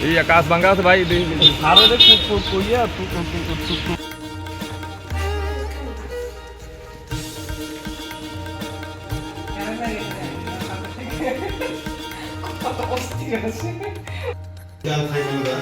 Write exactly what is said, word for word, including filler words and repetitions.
Iya, kas bangka se, bai, di, di. Sare de ku, ku, ku, iya, tu, tu, tu, tu, tu, tu. Kota Ostia sih. Yang saya juga.